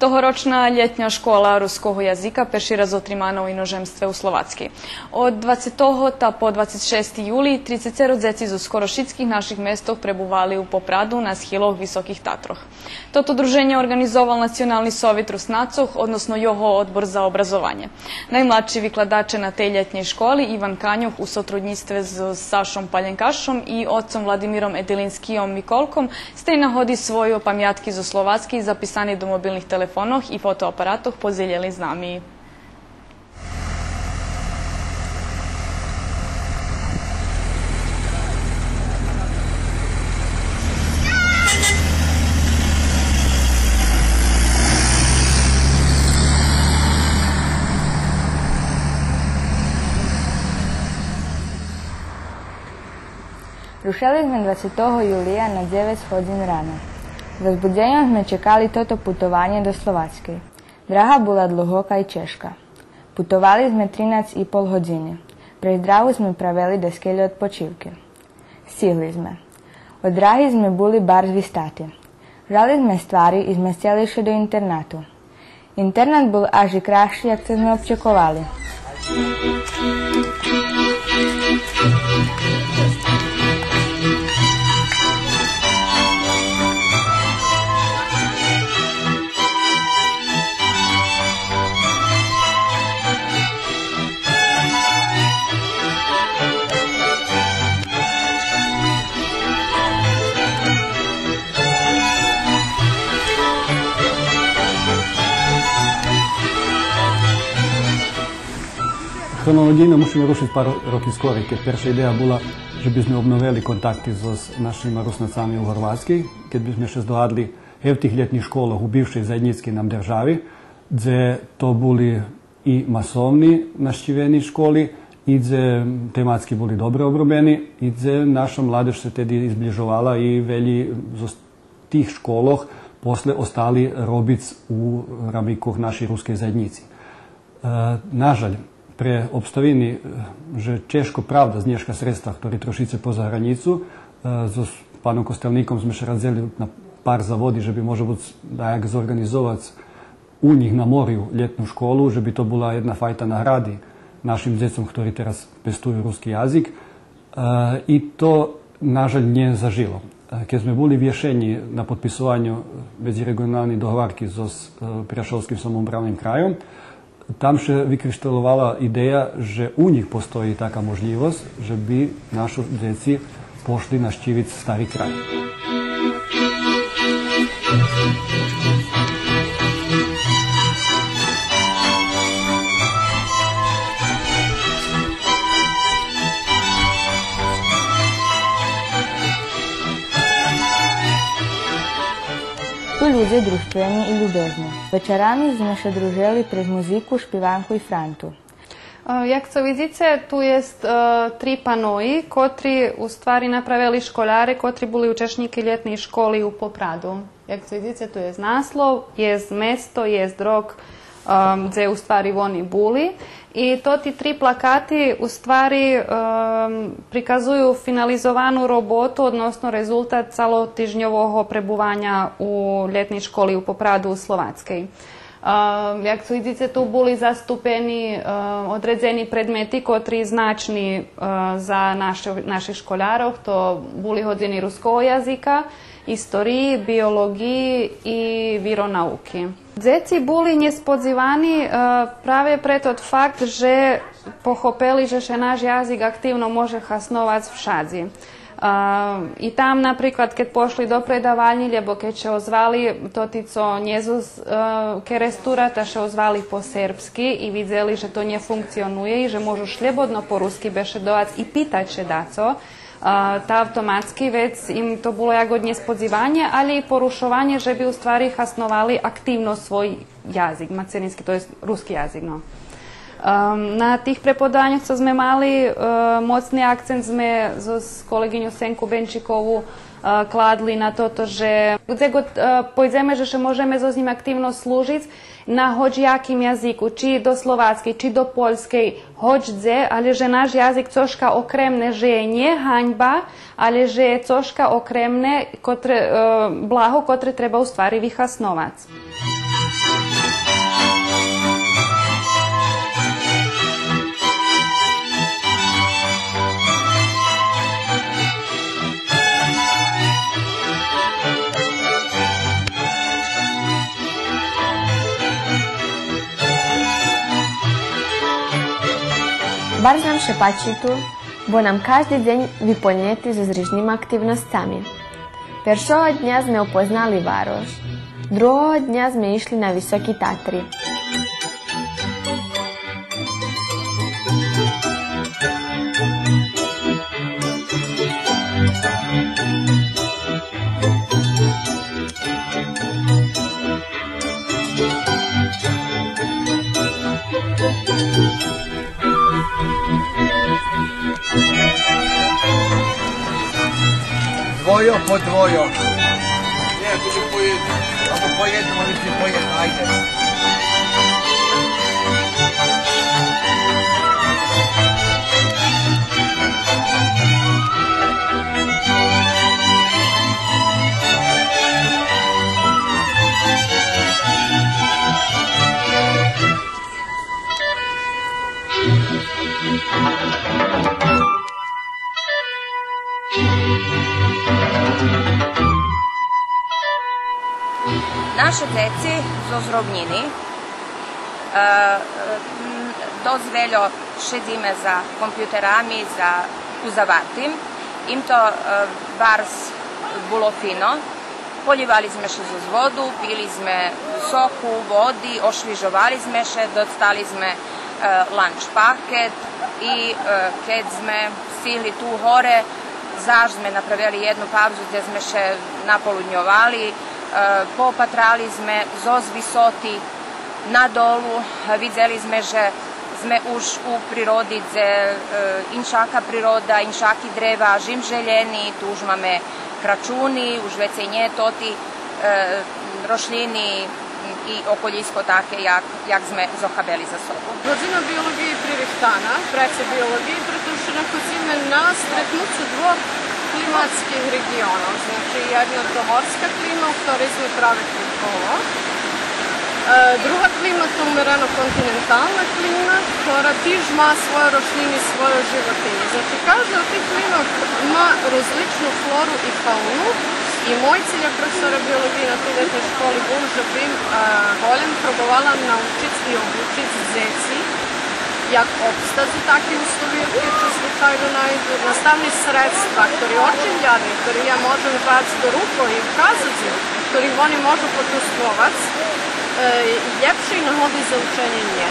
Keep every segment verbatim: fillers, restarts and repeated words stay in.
Тогорочна лєтня школа руского язика перши раз отримана у иножемстве у Словацкей. Од двацетого та по двацец шести юли трицецеро дзеци зоз скоро шицких наших местох пребували у Попраду на схилох Високих Татрох. Тото друженє орґанизовал Национални совит Руснацох, односно його Одбор за образованє. Наймладши викладаче на тей лєтнєй школи Иван Канюх у сотруднїцтве з Сашом Паленкашом и оцом Владимиром Едилинскийом Миколком з тей нагоди свойо памятки зоз Словацкей записани до мобилних телефонох и фотоапаратох подзелєли з нами. Рушели зме двацетого юлия на дзевец годзин рано. З возбудзеньом зме чекали тото путованє до Словацкей. Драга була длугока и чежка. Путовали зме тринац и пол годзини. През драгу зме правели даскельо одпочивки. Стигли зме. Од драги зме були барз вистати. Жали зме ствари и зме сцели ше до интернату. Интернат бул аж и красши, як цо зме очековали. Хронолоґийно мушиме рушиц пар роки скорей, кед перша идея була же би зме обновели контакти зоз нашима Руснацами у Горватскей, кед би зме ше здогадли, гевтих лєтних школох у бившей заєднїцкей нам держави, дзе то були и масовни нащивени школи, и дзе тематски були добре обробени, и дзе наша младеж ше теди и зближовала и велї зоз тих школох после остали робиц у рамикох нашей рускей заєднїци. Е, нажаль, пре обставини, е, же чежко правдац нєшка средства хтори трошице по загранїцу, е, зоз паном Костельником зме ше радзели на пар заводи же би може буц даяк зорґанизовац у нїх на морю лєтну школу, же би то була єдна файта награди нашим дзецом хтори тераз пестую руски язик. Е, и то, нажаль, нє зажило. Е, кед зме були вєшенї на подписованю медзиреґионалней договарки зоз, е, Пряшовским самоуправним крайом, там ше викришталовала идея же у нїх постої така можлївосц же би нашо дзеци пошли нащивиц стари край. Ту людзе дружтвени и любезни. Вечарами зме ше дружели през музику, шпиванку и франту. Е, як цо видзице, ту єст, е, три пануї, котри у ствари направели школяре, котри були учашнїки лєтней школи у Попраду. Як цо видзице, ту єст наслов, єст место, єст рок, е, дзе у ствари вони були. И тоти три плакати у ствари, е, приказую финализовану роботу, односно резултат цалотижньового пребуваня у лєтней школи у Попраду у Словацкей. Е, як цо видзице, ту були заступени, е, одредзени предмети котри значни, е, за наших, наших школярох. То були годзини руского язика, историї, биолоґиї и виронауки. Дзеци були нєсподзивани, е, праве пре тот факт же похопели же ше наш язик активно може хасновац вшадзи. А, и там, наприклад, кед пошли до предавальнї, лєбо кед ше озвали тоти цо нє зоз, е, Керестура, та ше озвали по сербски и видзели же то нє функционує и же можу шлєбодно по руски бешедовац и питац ше дацо, а, та автоматски вец им то було як од нєсподзиванє, але и порушованє же би у ствари хасновали активно свой язик, мацерински, то єст руски язик, но. Ем, на тих преподаваньох цо зме мали, е, моцни акцент зме зоз, з колеґиньов Сенку Бенчикову, е, кладли на тото же дзе год, е, пойдземе, же ше можеме зоз нїм активно служиц на гоч яким язику, чи до словацкей, чи до польскей, гоч дзе, але же наш язик цошка окремне, же є нє ганьба, але же є цошка окремне, котре, е, благо, котре треба у ствари вихасновац. Барз нам ше пачи ту, бо нам кажди дзень виполнєти зоз рижнима активносцами. Першого дня зме упознали варош, другого дня зме ишли на Високи Татри. Dvojo po dvojo. Nje, to će po jedno. Samo po jedno, ali će po jedno, ajde. Наше дзеци зоз Ровнїни, е, е, м, досц вельо шедзиме за компютерами, за, у завартим. Им то, е, барз було фино. Полївали зме ше зоз воду, пили зме соку, води, ошвижовали зме ше, достали зме, е, ланч пакет и, е, кед зме стигли ту горе, заш зме направели єдну павзу дзе зме ше наполудньовали, е, попатрали зме зоз висоти надолу, видзели зме же зме уж у природи, дзе, е, иншака природа, иншаки древа, жим желєни, ту уж маме крачуни, уж вецей нє тоти, е, рошлїни и околїско таке, як, як зме зохабели за собу. Годзина биолоґиї пририхтана, праця биолоґиї, прето же находзиме на стретнуцу двох климатских реґионох. Значи, єдна то горска клима, у котрей зме праве ту коло. Е, друга клима то умерено континентална клима, котра тиж ма свойо рошлїни, свойо животинї. Значи, кажда од тих климох ма розличну флору и фауну. И мой циль як професора биолоґиї на тей лєтней школи бул же бим, е, голєм пробовала научиц и обучиц дзеци як обстац у таких условийох, кед ше случайно найду, наставни средства, котри очиглядни, котри я можем вац до рукох и вказац им, котрих вони можу потусквовац, е, лєпшей нагоди за ученє нє.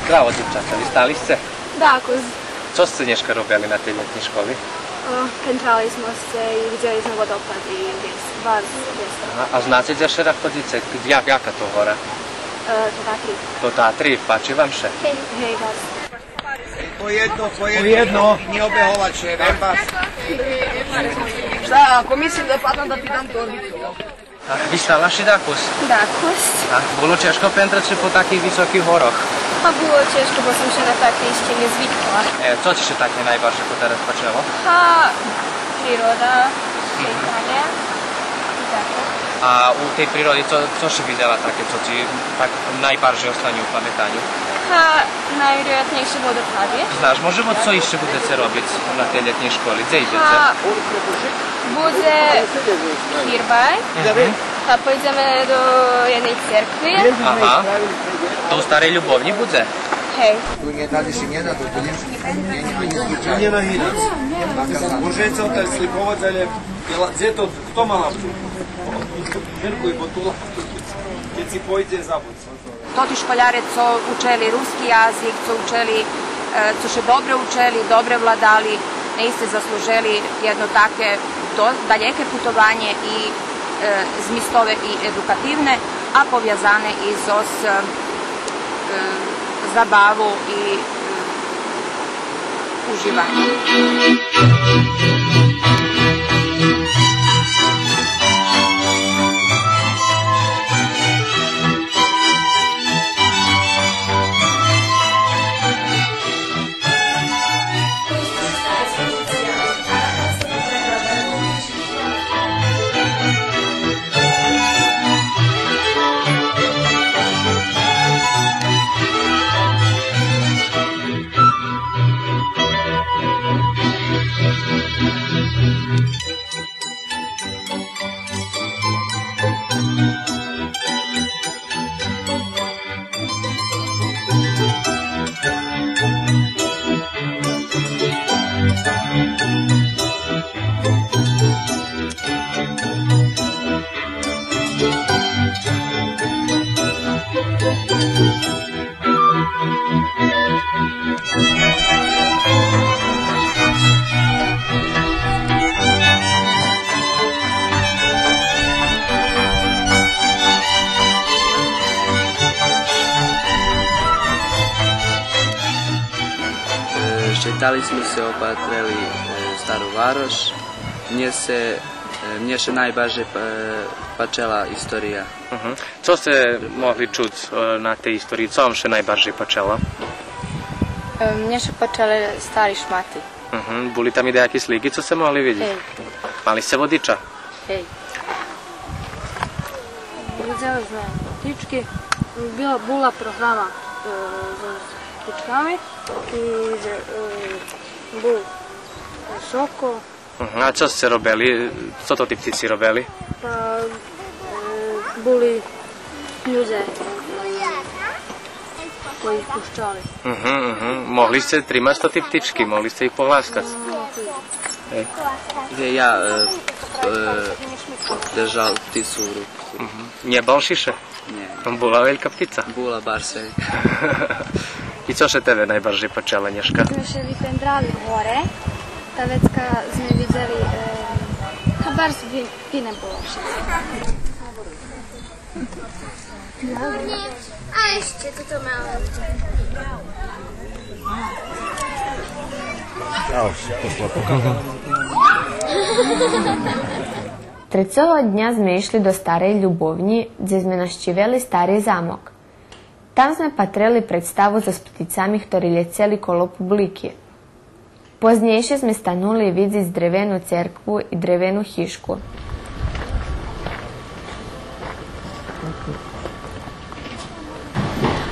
Здраво, дзивчата, вистали сце? Дакус. Цо сце нєшка робели на тей лєтней школи? О, пентрали зме ше и видзели зме водопад и барз, барз лєсно. А, а знаце дзе ше находзице? Як, яка то гора? Е, то Татри. То Татри, пачи вам ше? Гей, гей, барз. По єдно, по єдно. Нє обеговац ше, вебач. Шта, ако мислиш да паднем да ти дам торбицу? А, вистала ши дакус? Дакус. А, було чежко пентрац ше по таких високих горох? А було чежко, бо сом ше на таке ище нє звикла. Е, цо ци ше таке найбарже потераз пачело? Га, природа, шейтаня и таке. А у тей природи цо, цо ши видзела таке, цо ци так найбарже остане у паметаню? Га, найвироятнєйше водопади. Знаш, може, цо ище будзеце робиц на тей лєтнєй школи? Дзе идзеце? Га, будзе гирбай. Мгм. Та пойдземе до єдней церкви. Ага. То у Старей Любовнї будзе? Гей. Нє на гинац. Може цо так сликовац, але дзе то, хто ма лаптоп? Меркуй, бо ту лаптоп, кед ци пойдзе, забудз. Тоти школяре цо учели руски язик, цо учели, е, цо ше добре учели, добре владали, наисце заслужели єдно таке до-, далєке путованє и е, змистове и едукативне, а повязане и зоз, е, забаву и, е, уживаньом. Е, шетали зме ше, опатрели, е, Стару варош. Мнє ше, е, мнє ше найбаржей, е, пачела история. Мгм. Цо сце могли чуц, е, на тей историї? Цо вам ше найбаржей пачело? Е, мнє ше пачели стари шмати. Мгм. Були там и даяки слики цо сце могли видзиц? Гей. Мали сце водича? Гей. Видзели зме птички. Була, була програма, е, з, з птичками. И, е, бул соко. Мгм. А цо сце робели? Цо то ти птици робели? Па, е, були людзе, е, кои их пущали. Мгм, мгм. Могли сце тримац то ти птички, могли сце их погласкац? Могли. Е. Же я, е, е, держал птицу у руку. Мгм. Нє бал шише? Нє. Була велька птица? Була барз велька. И цо ше тебе найбаржей пачело нєшка? Зме ше випендрали горе, та вецка зме видзели, е, та барз фи-, фине було шицко. А ище тото мале. Трецого дня зме ишли до Старей Любовнї, дзе зме нащивели стари замок. Там зме патрели представу зоз птицами хтори лєцели коло публики. Познєйше зме станули видзиц древену церкву и древену хижку.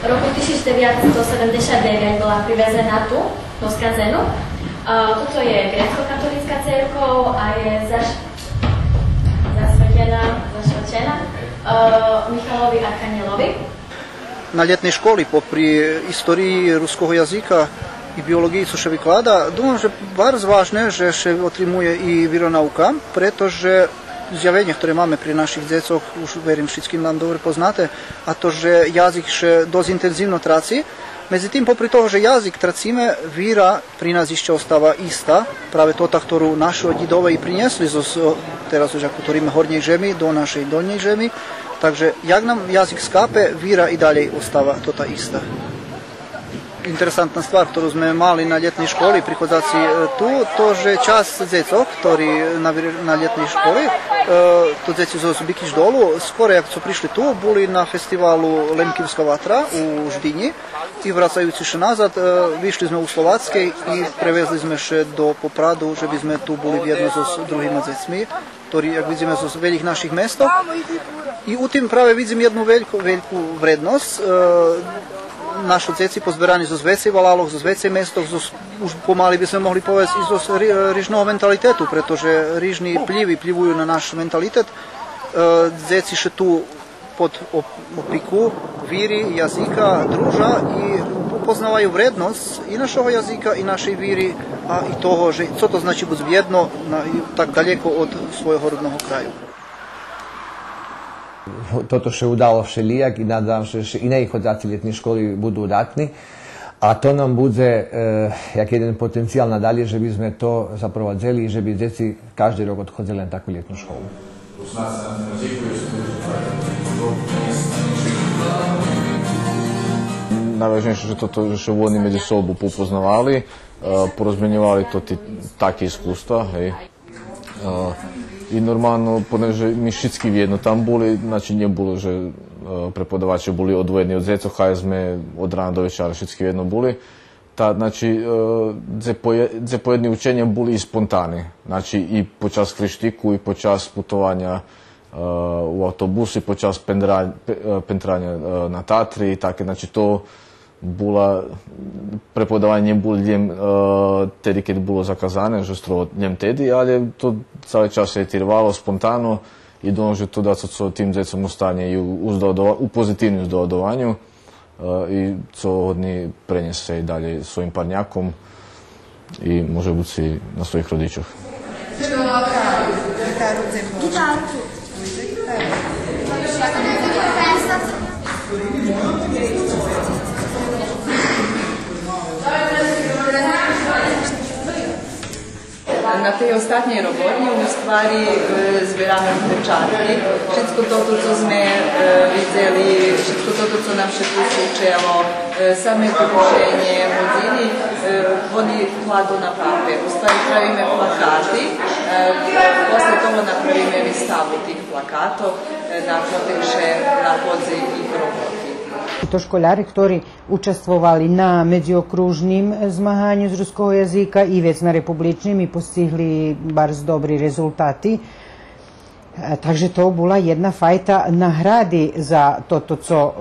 Року тисяч девятсто седемдесят девять була привезена ту, до Скадзену. А, тото є грецко-католїцка церков, а є заш-, засвятєна, засвятєна, а, Михалови Арханєлови. На лєтней школи, попри историї руского язика и биолоґиї, цо ше виклада, думам же барз важне же ше отримує и виронаука, прето же зявенє хторе маме при наших дзецох, уж, верим, шицким нам добре познате, а то же язик ше досц интензивно траци. Медзитим, попри того же язик трациме, вира при нас ище остава иста, праве тота хтору нашо дїдове и принєсли зоз, о, тераз уж як гуториме, горнєй жеми до нашей долнєй жеми. Так же, як нам язик скапе, вира и далєй остава тота иста. Интересантна ствар хтору зме мали на лєтней школи, приходзаци, е, ту, то же часц дзецох хтори на вир-, на лєтней школи, е, то дзеци зоз Бикич Долу, скоро як цо пришли ту, були на фестивалу Лемкивска ватра у Ждинї. И врацаюци ше назад, е, вишли зме у Словацкей и превезли зме ше до Попраду, же би зме ту були вєдно зоз другима дзецми, хтори, як видзиме, зоз велїх наших местох. И у тим праве видзим єдну вельку, вельку вредносц. Е, нашо дзеци позберани зоз вецей валалох, зоз вецей местох, зоз, уж помали би зме могли повесц, и зоз ри-, рижного менталитету, прето же рижни плїви плївую на наш менталитет. Е, дзеци ше ту под оп-, опику вири, язика, дружа и упознаваю вредносц и нашого язика, и нашей вири, а и того же цо то значи буц вєдно на, и так далєко од свойого родного краю. Тото ше удало вшелїяк и надам ше же и наиходзаци лєтни школи буду удатни. А то нам будзе, е, як єден потенциял надалєй же би зме то запровадзели и же би дзеци кажди рок одходзели на таку лєтну школу. Найважнєйше же то, то же ше вони медзи собом попознавали, е, порозменьовали тоти таки искуства, гей. Е, и нормално, понеже ми шицки вєдно там були, значи, нє було же, е, преподаваче були одвоєни од дзецох, а зме од рана до вечара шицки вєдно були. Та, значи, е, дзепоє-, дзепоєдни ученя були и спонтани. Значи, и под час хрештику, и под час путованя, е, у автобусу, и под час пендра-, пе-, е, пентраня, е, на Татри, и таке, значи, то була, преподаванє було лєм, е, теди кед було заказане, же строго лєм теди, але то цали час ше тирвало спонтано и думам же то дацо цо тим дзецом остане и у, у здогадова-, у позитивним здогадованю, е, и цо годни пренєсце и далєй своїм парняком и, може буц, и на своїх родичох. На тей остатнєй роботнї, у ствари, е, збераме впечатки. Шицко тото цо зме, е, видзели, шицко тото цо нам ше ту случело, е, саме порушенє годзини, е, вони кладу на папер. У ствари правиме плакати, е, после того направиме виставу тих плакатох, е, на котрих ше находзи їх роботи. То школяри, хтори участвовали на медзиокружним змаганю з руского язика и вец на републичним и постигли барз добри резултати. Е, так же то була єдна файта награди за тото цо,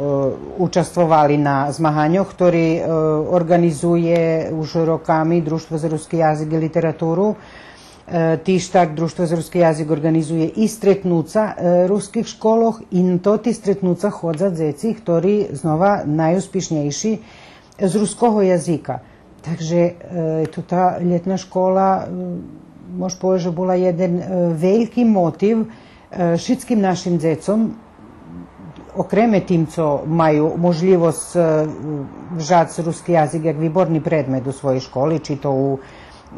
е, участвовали на змаганьох, хтори, е, орґанизує уж роками Дружтво за руски язик и литературу. Е, тиж так Дружтво за руски язик орґанизує и стретнуца, е, руских школох, и на тоти стретнуца ходза дзеци, хтори знова найуспишнєйши з руского язика. Так же, е, тота лєтна школа, е, мож повесц же була єден, е, вельки мотив, е, шицким нашим дзецом, окреме тим цо маю можлївосц, е, вжац руски язик як виборни предмет у своєй школи, чи то у,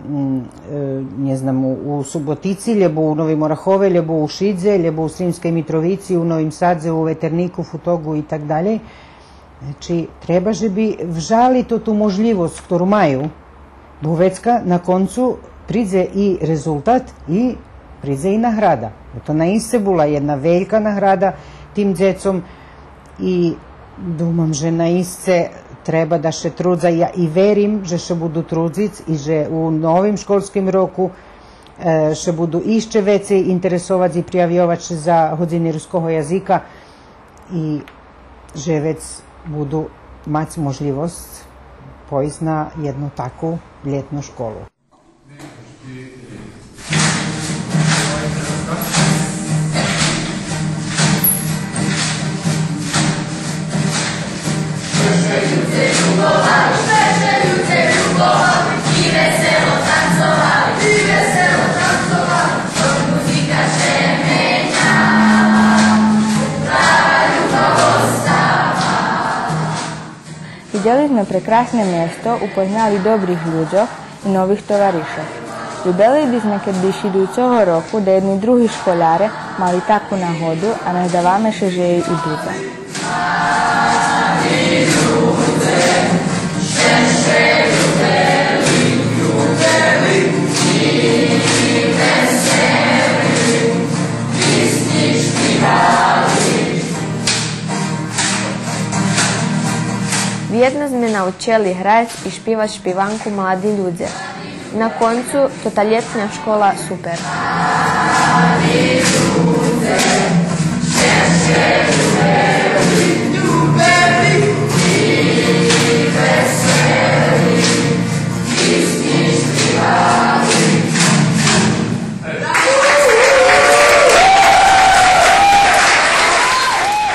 м, е, нє знам, у, у Суботици, лєбо у Новим Орахове, лєбо у Шидзе, лєбо у Сримскей Митровици, у Новим Садзе, у Ветернику, Футоґу и так далєй. Значи, треба же би вжали тоту можлївосц хтору маю, бо вецка на концу придзе и резултат и придзе и награда. Бо то наисце була єдна велька награда тим дзецом и думам же наисце треба да ше трудза. Я и верим же ше буду трудзиц и же у новим школским року, е, ше буду ище вецей интересовац и приявйовац ше за годзини руского язика и же вец буду мац можлївосц пойсц на єдну таку лєтну школу. Видзели зме прекрасне место, упознали добрих людзох и нових товаришох. Любели би зме кед би ше идуцого року даєдни други школяре мали таку нагоду, а наздаваме ше же єй и будзе. Вєдно зме научели грац и шпивац шпиванку Млади людзе. На концу, тота лєтня школа супер.